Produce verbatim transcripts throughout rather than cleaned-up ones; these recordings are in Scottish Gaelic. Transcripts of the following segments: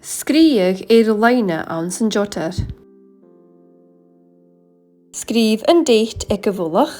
Sgrìobh air loidhne anns an jotter. Sgrìobh an date aig a' mhullach.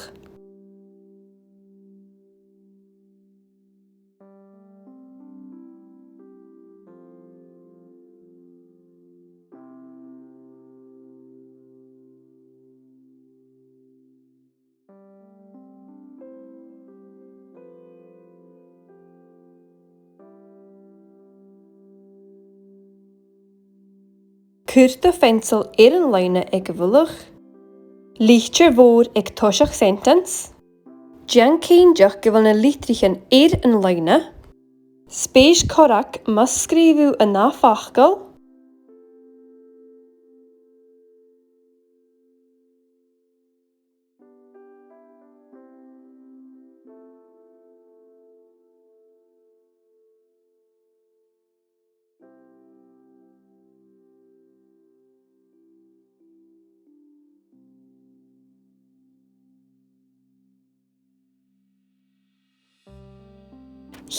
Cuir do pheansail air an loidhne aig a' mhullach. Litir mhòr aig toiseach sentence. Dèan cinnteach gu bheil na litrichean air an loidhne. Spèis corrag mus sgrìobh thu an ath fhacal.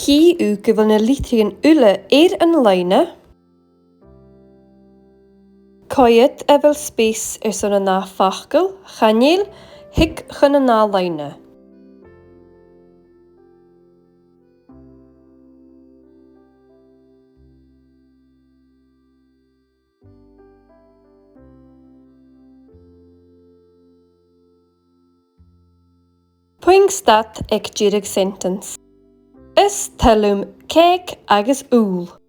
Chì thu gu bheil na litrichean uile air an loidhne. Coimhead a bheil spèis airson an ath fhacal. Chan eil, thig chun an ath loidhne. Puing stad aig deireadh sentence. Is toil leam cèic agus ubhal.